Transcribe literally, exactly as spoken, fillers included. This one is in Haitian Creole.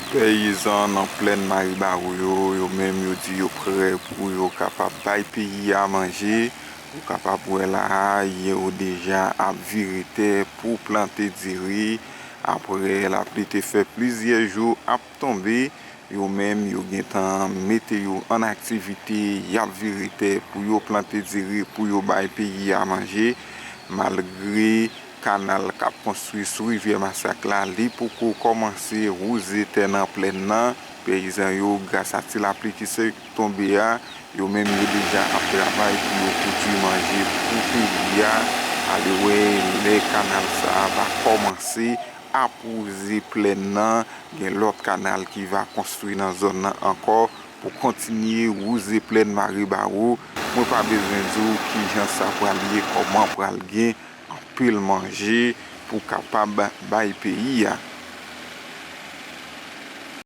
Peyizan nan plèn Maribawo yo, yo menm yo di yo prè pou yo kapab bay peyi a manje. Ou kapab wè la a, yo deja ap vire tè pou plante diri. Apre lapli te fè plizyè jou ap tonbe, yo menm yo gentan mete yo an aktivite, y ap vire tè pou yo plante diri, pou yo bay peyi a manje. Malgre kanal k ap konstwi sou rivyè Masak la, li poko kòmanse wouze tè nan plèn nan. Peyizan yo, gras a ti lapli ki sot tonbe a, yo menm yo deja ap travay pou yo pwodui manje pou peyi a. Ale wè, lè kanal sa a va kòmanse ap wouze plèn nan, gen lòt kanal ki va konstwi nan zòn nan ankò pou kontinye wouze plèn Maribawo. Mwen pa bezwen di w kijan sa pral ye, kòman pral gen anpil manje pou kapab bay peyi a.